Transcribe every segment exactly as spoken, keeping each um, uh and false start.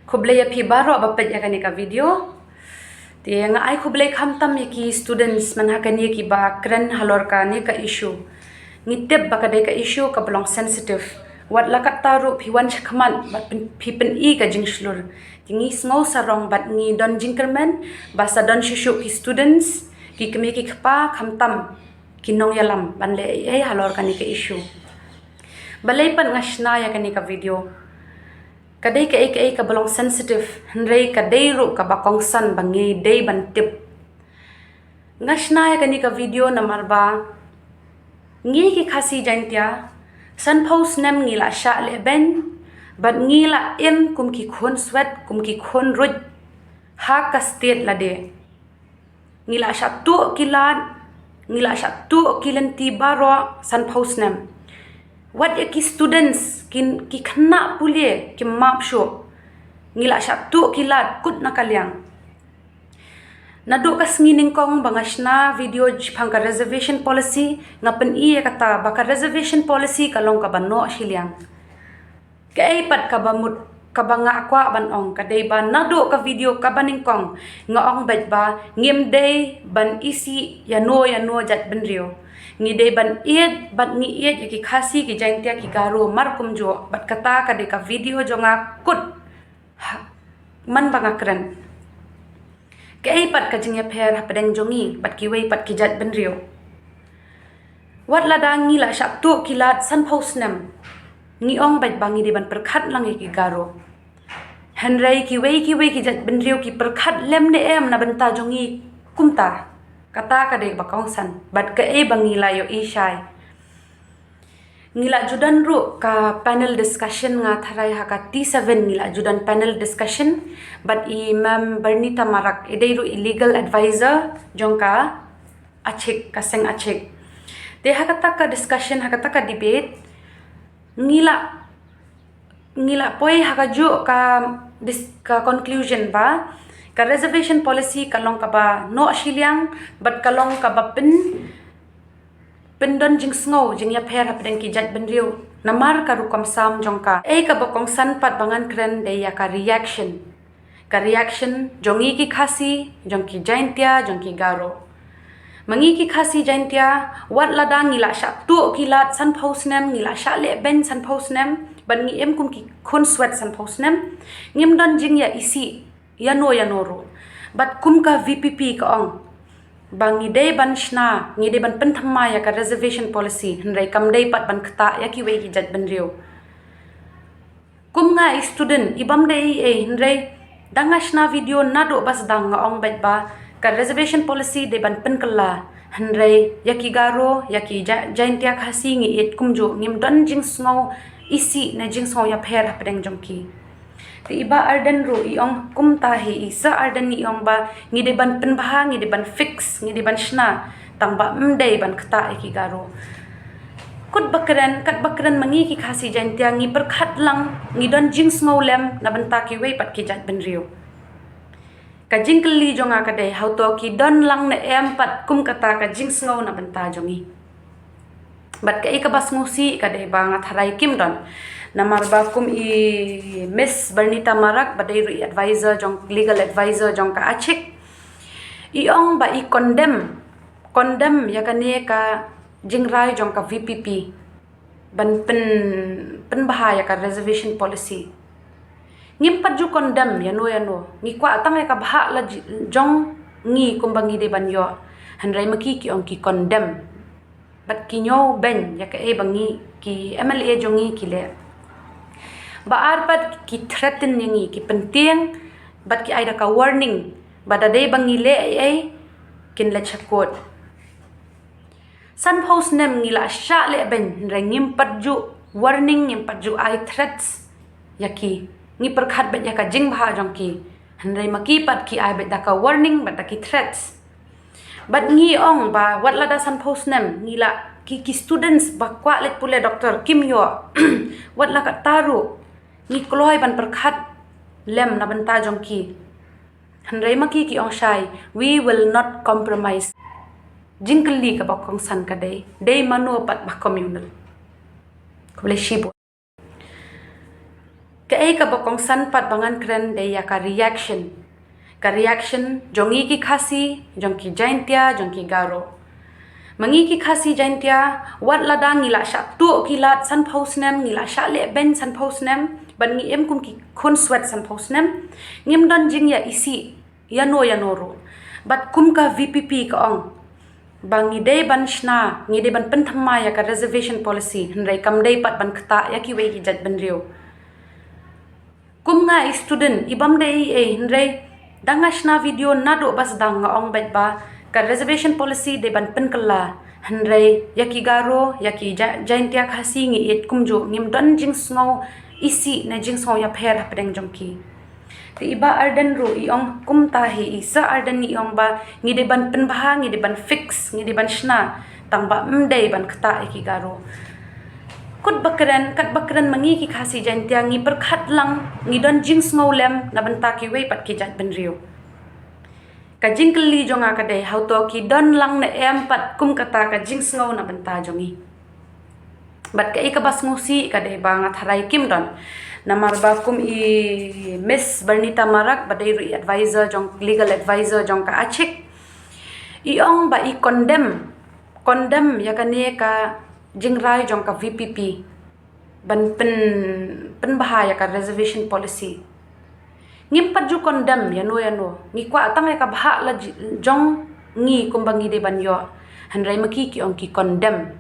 Khublei ïa phi baroh ba peit ïa kane ka video. Te nga ai khublei khamtam ïa ki students man ha kane kiba kren halor kane ka issue. Ngi tip ba ka dei ka issue kaba long sensitive. Wat la katta ruh phi wan shakhmat bad pyn-, phi pyni ka jingshlur. Te ngi sngew sarong bad ngi don jingkyrmen ba sa don shuh shuh ki students, ki kmie ki kpa khamtam ki nongïalam ban leh ei ei halor kane ka issue. Balei pat nga shna ïa kane ka video? Ka dei kaei kaei kaba long sensitive, hynrei ka dei ruh kaba kongsan ba ngi dei ban tip. Nga shna ïa kane ka video namar ba ngi ki Khasi Jaintia, sanphew snem ngi la shah lehbeiñ bad ngi la im kum ki khun swet, kum ki khun ruit ha ka state lade. Ngi la shah tuh ki lad, ngi la shah tuh ki lynti baroh sanphew snem. Wat ïa ki students, ki, ki khynnah pule, ki map shuh. Ngi la shah tuh ki lad kut na ka liang. Naduh ka sngi nyngkong ba nga shna video shaphang ka reservation policy, nga pyni ïa kata ba ka reservation policy ka long kaba noh shiliang. Kaei pat kaba mut, kaba nga kwah ban ong, ka dei ba naduh ka video kaba nyngkong nga ong beit ba ngim dei ban isih ïano ïano jaitbynriew. Ngi dei ban ïeit bad ngi ïeit ïa ki Khasi, ki Jaintia, ki Garo mar kumjuh. Bad kata ka dei ka video jong nga kut ha, man ba nga kren. Kaei pat ka jingïapher hapdeng jong ngi bad kiwei pat ki jaitbynriew? Wat lada ngi la shah tuh ki lad sanphew snem, ngi ong beit ba ngi dei ban pyrkhat lang ïa ki Garo. Hynrei kiwei kiwei ki jaitbynriew ki pyrkhat lem ne em na bynta jong ngi kumta? Kata ka dei ba kongsan bad kaei ba ngi la ïohi shai. Ngi la ju don ruh ka panel discussion, nga tharai ha ka T seven ngi la ju don panel discussion bad i Ma'am Bernita Marak, i dei ruh i legal advisor jong ka ACHIK, ka seng ACHIK. Te ha kata ka discussion, ha kata ka debate, ngi la, ngi la poi ha kajuh ka dis-, ka conclusion ba ka reservation policy ka long kaba noh shiliang bad ka long kaba pyn, pyndon jingsngew jingïapher hapdeng ki jaitbynriew namar ka rukom sam jong ka. Ei kaba kongsan pat ba ngan kren dei ïa ka reaction. Ka reaction jong ngi ki Khasi, jong ki Jaintia, jong ki Garo. Ma ngi ki Khasi Jaintia, wat lada ngi la shah tuh ki lad sanphew snem, ngi la shah lehbeiñ sanphew snem, bad ngi im kum ki khun swet sanphew snem, ngim don jingïaisih ïano ïano ruh. Bad kum ka VPP ka ong ba ngi dei ban shna, ngi dei ban pynthymmai ïa ka reservation policy, hynrei kam dei pat ban ktah ïa kiwei ki jaitbynriew. Kum nga i student, i bym dei ei ei, hynrei da nga shna video naduh ba sdang nga ong beit ba ka reservation policy dei ban pynkylla, hynrei ïa ki Garo, ïa ki Ja-, Jaintia, Khasi ngi ïeit kumjuh, ngim don jingsngew isih ne jingsngew ïapher hapdeng jong ki. Te i Bah Ardent ruh i ong kumta hi, i Sir Ardent i ong ba ngi dei ban pynbha, ngi dei ban fix, ngi dei ban shna, tang ba ym dei ban ktah ïa ki Garo. Kut ba kren, kat ba kren ma ngi ki Khasi Jaintia ngi pyrkhat lang, ngi don jingsngew lem na bynta kiwei pat ki jaitbynriew. Ka jingkylli jong nga ka dei, hato ki don lang ne em pat kum kata ka jingsngew na bynta jong ngi? Bad kaei kaba sngewsih ka dei ba nga tharai kim don. Namar ba kum i Miss Bernita Marak ba dei ruh i advisor jong, legal advisor jong ka ACHIK, i ong ba i condemn, condemn ïa kane ka jingrai jong ka VPP ban pyn, pynbha ïa ka reservation policy. Ngim pat ju condemn ïano ïano. Ngi kwah tang ïa ka bhah la ji-, jong ngi kumba ngi dei ban ïoh. Hynrei ma ki ki ong ki condemn. Bad ki ñiewbeiñ ïa kaei ba ngi ki MLA jong ngi ki leh. Ba ar pat ki threaten ïa ngi, ki pyntieng, bad ki ai da ka warning ba da dei ba ngi leh ei ei kin leit sha court. Sanphew snem ngi la shah lehbeiñ, hynrei ngim pat ju warning, ngim pat ju ai threats ïa ki. Ngi pyrkhat beit ïa ka jingbha jong ki, hynrei ma ki pat ki ai beit da ka warning bad da ki threats. Bad ngi ong ba wat lada sanphew snem ngi la, ki, ki students ba kwah leit pule doktor kim ïoh. Wat la katta ruh ngi kloi ban pyrkhat lem na bynta jong ki. Hynrei ma ki ki ong shai, "We will not compromise." Jingkylli kaba kongsan ka dei, dei mano pat ba communal? Khublei shibun. Kaei kaba kongsan pat ba ngan kren dei ïa ka reaction. Ka reaction jong ngi ki Khasi, jong ki Jaintia, jong ki Garo. Ma ngi ki Khasi Jaintia, wat lada ngi la shah tuh ki lad sanphew snem, ngi la shah leh beiñ sanphew snem, bad ngi im kum ki khun swet sanphew snem, ngim don jingïaisih ïano ïano ruh. Bad kum ka VPP ka ong ba ngi dei ban shna, ngi dei ban pynthymmai ïa ka reservation policy, hynrei kam dei pat ban ktah ïa kiwei ki jaitbynriew. Kum nga i student, i bym dei ei ei, hynrei da nga shna video naduh ba sdang nga ong beit ba ka reservation policy dei ban pynkylla, hynrei ïa ki Garo, ïa ki Ja-, Jaintia Khasi ngi ïeit kumjuh, ngim don jingsngew isih ne jingsngew ïapher hapdeng jong ki. Te i Bah Ardent ruh i ong kumta hi, i Sir Ardent i ong ba ngi dei ban pynbha, ngi dei ban fix, ngi dei ban shna, tang ba ym dei ban ktah ïa ki Garo. Kut ba kren, kat ba kren ma ngi ki Khasi Jaintia ngi pyrkhat lang, ngi don jingsngew lem na bynta kiwei pat ki jaitbynriew. Ka jingkylli jong nga ka dei, hato ki don lang ne em pat kum kata ka jingsngew na bynta jong ngi. Bad kaei kaba sngewsih ka dei ba nga tharai kim don. Namar ba kum i Miss Bernita Marak ba dei ruh i advisor jong, legal advisor jong ka ACHIK, i ong ba i condemn, condemn ïa kane ka jingrai jong ka VPP ban pyn, pynbha ïa ka reservation policy. Ngim pat ju condemn ïano ïano. Ngi kwah tang ïa ka bhah la ji-, jong ngi kumba ngi dei ban ïoh. Hynrei ma ki ki ong ki condemn.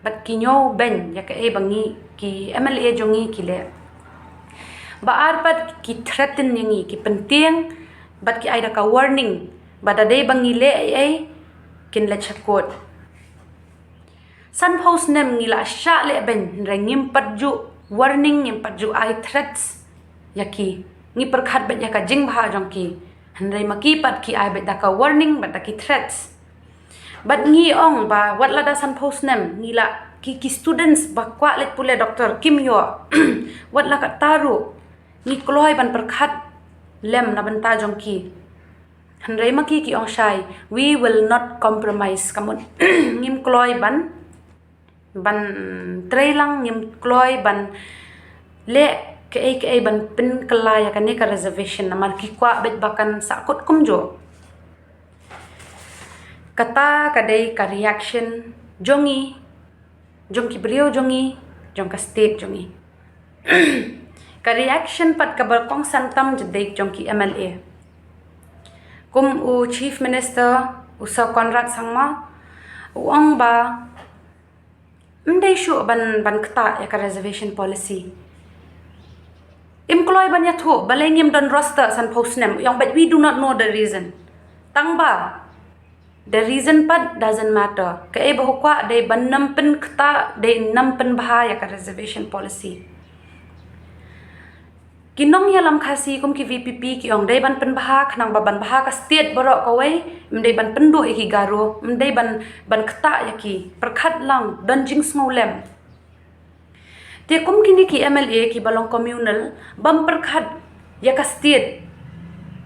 Bad ki ñiew beiñ ïa kaei ba ngi ki MLA jong ngi ki leh. Ba ar pat ki threaten ïa ngi, ki pyntieng, bad ki ai da ka warning ba da dei ba ngi leh ei ei, kin leit sha court. Sanphew snem ngi la shah leh beiñ, hynrei ngim pat ju warning, ngim pat ju ai threats ïa ki. Ngi pyrkhat beit ïa ka jingbha jong ki, hynrei ma ki pat ki ai beit da ka warning bad da ki threats. Bad ngi ong ba wat lada sanphew snem ngi la, ki, ki students ba kwah leit pule doktor kim ïoh, wat la katta ruh ngi kloi ban pyrkhat lem na bynta jong ki. Hynrei ma ki ki ong shai, we will not compromise. Ka mut ngim kloi ban, ban trei lang, ngim kloi ban leh kaei kaei ban pynkylla ïa kane ka reservation namar ki kwah beit ba kan sahkut kumjuh. Kata ka dei ka reaction jong ngi, jong ki briew jong ngi, jong ka state jong ngi. Ka reaction pat kaba kongsan tam jadei jong ki MLA. Kum u Chief Minister, u Sir Conrad Sangma, u ong ba ym dei shuh ban, ban ktah ïa ka reservation policy. Im kloi ban ïathuh, balei ngim don roster sanphew snem, u ong, but we do not know the reason. Tang ba the reason pat doesn't matter. Kaei ba u kwah dei ban nym pynktah, dei nym pynbha ïa ka reservation policy. Ki nongïalam Khasi kum ki VPP ki ong dei ban pynbha khnang ba ban bha ka state baroh kawei, ym dei ban pynduh ïa ki Garo, ym dei ban, ban ktah ïa ki, pyrkhat lang, don jingsngewlem. Te kum kine ki MLA kiba long communal, bym pyrkhat ïa ka state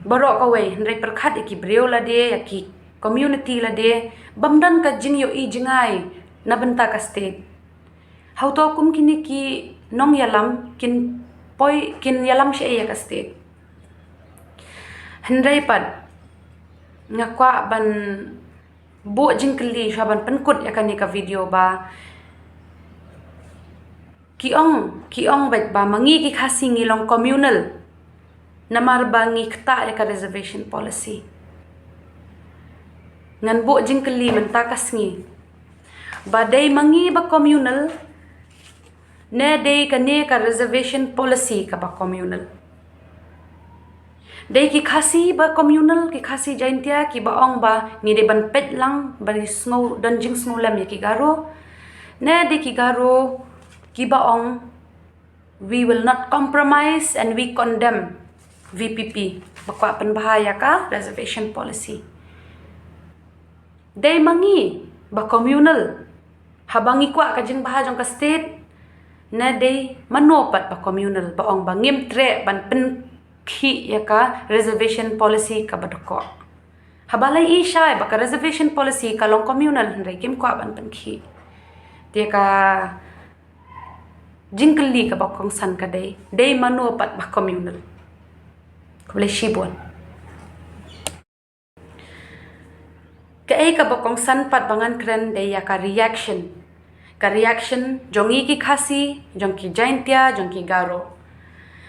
baroh kawei, hynrei pyrkhat ïa ki briew lade, ïa ki community lade, bym don ka jingïohi jngai na bynta ka state. Hato kum kine ki nongïalam kin poi, kin ïalam shaei ïa ka state? Hynrei pat nga kwah ban buh jingkylli shuwa ban pynkut ïa kane ka video ba ki ong, ki ong beit ba ma ngi ki Khasi ngi long communal namar ba ngi ktah ïa ka reservation policy. Ngan buh jingkylli mynta ka sngi ba dei ma ngi ba communal ne dei kane ka reservation policy kaba communal. Dei ki Khasi ba communal, ki Khasi Jaintia kiba ong ba ngi dei ban peit lang, ban sngew, don jingsngewlem ïa ki Garo. Ne dei ki Garo kiba ong we will not compromise and we condemn VPP ba kwah pynbha ïa ka reservation policy. Dei ma ngi ba communal haba ngi kwah ka jingbha jong ka state, ne dei mano pat ba communal ba ong ba ngim treh ban pynkhih ïa ka reservation policy kaba dkoh? Haba la i shai ba ka reservation policy ka long communal hynrei kim kwah ban pynkhih. Te ka Jingkylli kaba kongsan ka dei, dei mano pat ba communal? Khublei shibun. Kaei kaba kongsan pat ba ngan kren dei ïa ka reaction. Ka reaction jong ngi ki Khasi, jong ki Jaintia, jong ki Garo.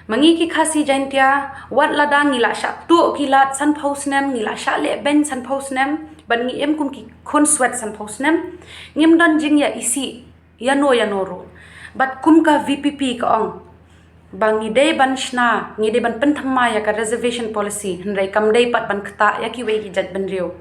Ma ngi ki Khasi Jaintia, wat lada ngi la shah tuh ki lad sanphew snem, ngi la shah leh beiñ sanphew snem, bad ngi im kum ki khun swet sanphew snem, ngim don jingïaisih ïano ïano ruh. Bad kum ka V P P ka ong ba ngi dei ban shna, ngi dei ban pynthymmai ïa ka reservation policy, hynrei kam dei pat ban ktah ïa kiwei ki jaitbynriew.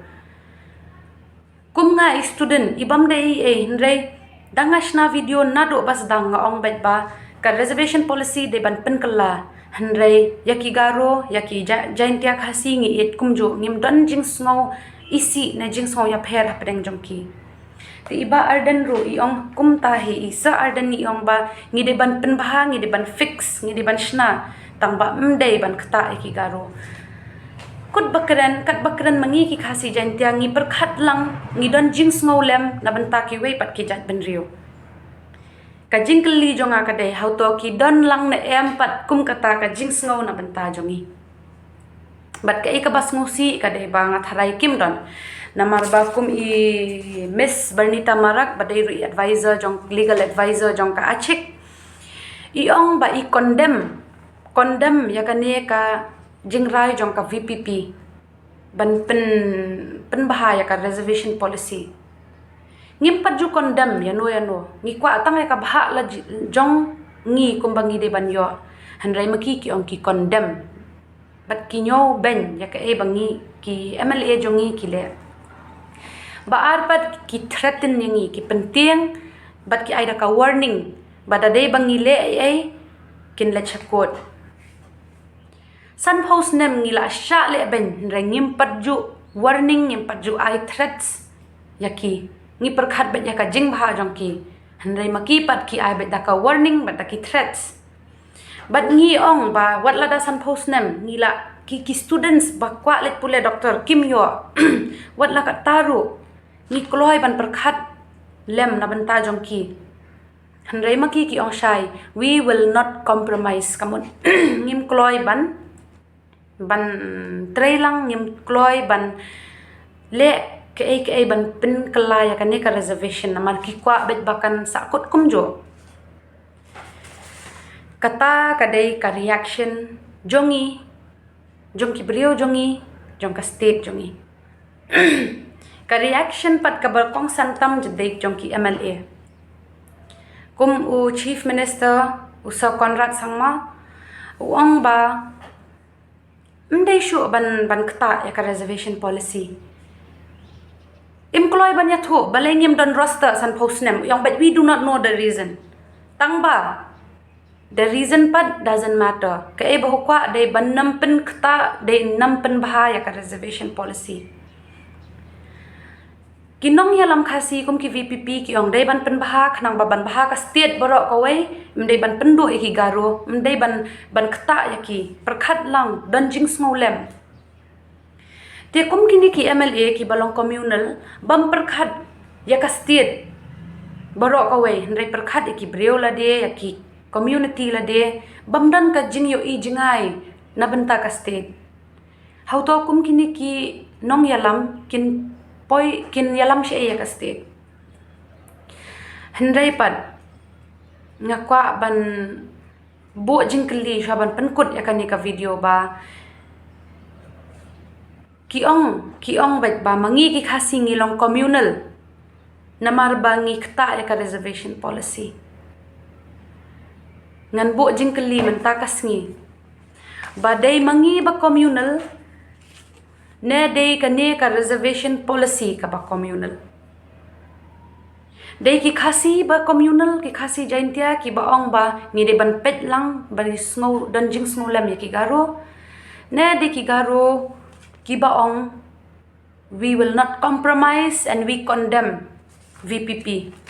Kum nga i student, i bym dei ei ei, hynrei da nga shna video naduh ba sdang nga ong beit ba ka reservation policy dei ban pynkylla, hynrei ïa ki Garo, ïa ki Ja-, Jaintia Khasi ngi ïeit kumjuh, ngim don jingsngew isih ne jingsngew ïapher hapdeng jong ki. Te i Bah Ardent ruh i ong kumta hi, i Sir Ardent i ong ba ngi dei ban pynbha, ngi dei ban fix, ngi dei ban shna, tang ba ym dei ban ktah ïa ki Garo. Kut ba kren, kat ba kren ma ngi ki Khasi Jaintia ngi pyrkhat lang, ngi don jingsngew lem na bynta kiwei pat ki jaitbynriew. Ka jingkylli jong nga ka dei, hato ki don lang ne em pat kum kata ka jingsngew na bynta jong ngi? Bad kaei kaba sngewsih ka dei ba nga tharai kim don. Namar ba kum i Miss Bernita Marak ba dei ruh i advisor jong, legal advisor jong ka ACHIK, i ong ba i condemn, condemn ïa kane ka jingrai jong ka V P P ban pyn, pynbha ïa ka reservation policy. Ngim pat ju condemn ïano ïano. Ngi kwah tang ïa ka bhah la ji-, jong ngi kumba ngi dei ban ïoh. Hynrei ma ki ki ong ki condemn. Bad ki ñiew beiñ ïa kaei ba ngi ki M L A jong ngi ki leh. Ba ar pat ki threaten ïa ngi, ki pyntieng, bad ki ai da ka warning ba da dei ba ngi leh ei ei kin leit sha court. Sanphew snem ngi la shah leh beiñ, hynrei ngim pat ju warning, ngim pat ju ai threats ïa ki. Ngi pyrkhat beit ïa ka jingbha jong ki, hynrei ma ki pat ki ai beit da ka warning bad da ki threats. Bad ngi ong ba wat lada sanphew snem ngi la, ki, ki students ba kwah leit pule doktor kim ïoh. Wat la katta ruh ngi kloi ban pyrkhat lem na bynta jong ki. Hynrei ma ki ki ong shai, "We will not compromise." Ka mut ngim kloi ban, ban trei lang, ngim kloi ban leh kaei kaei ban pynkylla ïa kane ka reservation namar ki kwah beit ba kan sahkut kumjuh. Kata ka dei ka reaction jong ngi, jong ki briew jong ngi, jong ka state jong ngi. Ka reaction pat kaba kongsan tam jadei jong ki M L A. Kum u Chief Minister, u Sir Conrad Sangma, u ong ba ym dei shuh ban, ban ktah ïa ka reservation policy. Im kloi ban ïathuh, balei ngim don roster sanphew snem, u ong, but we do not know the reason. Tang ba, the reason pat doesn't matter. Kaei ba u kwah dei ban nym pynktah, dei nym pynbha ïa ka reservation policy. Ki nongïalam Khasi kum ki V P P ki ong dei ban pynbha khnang ba ban bha ka state baroh kawei, ym dei ban pynduh ïa ki Garo, ym dei ban, ban ktah ïa ki, pyrkhat lang, don jingsngewlem. Te kum kine ki M L A kiba long communal, bym pyrkhat ïa ka state baroh kawei, hynrei pyrkhat ïa ki briew lade, ïa ki community lade, bym don ka jingïohi jngai na bynta ka state. Hato kum kine ki nongïalam kin poi, kin ïalam shaei ïa ka state? Hynrei pat nga kwah ban buh jingkylli shuwa ban pynkut ïa kane ka video ba ki ong, ki ong beit ba ma ngi ki Khasi ngi long communal namar ba ngi ktah ïa ka reservation policy. Ngan buh jingkylli mynta ka sngi ba dei ma ngi ba communal ne dei kane ka reservation policy kaba communal? Dei ki Khasi ba communal, ki Khasi Jaintia kiba ong ba ngi dei ban peit lang, ba ngi sngew, don jingsngewlem ïa ki Garo, ne dei ki Garo kiba ong, "We will not compromise and we condemn V P P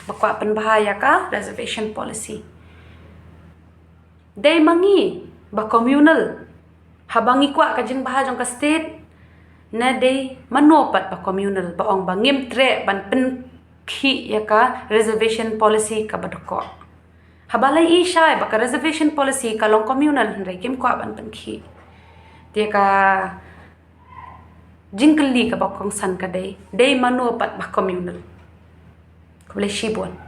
ba kwah pynbha ïa ka reservation policy"? Dei ma ngi ba communal haba ngi kwah ka jingbha jong ka state, ne dei mano pat ba communal ba ong ba ngim treh ban pynkhih ïa ka reservation policy kaba dkoh? Haba la ïohi shai ba ka reservation policy ka long communal, hynrei kim kwah ban pynkhi. Te ka jingkylli kaba kongsan ka dei, dei mano pat ba communal? Khublei shibun.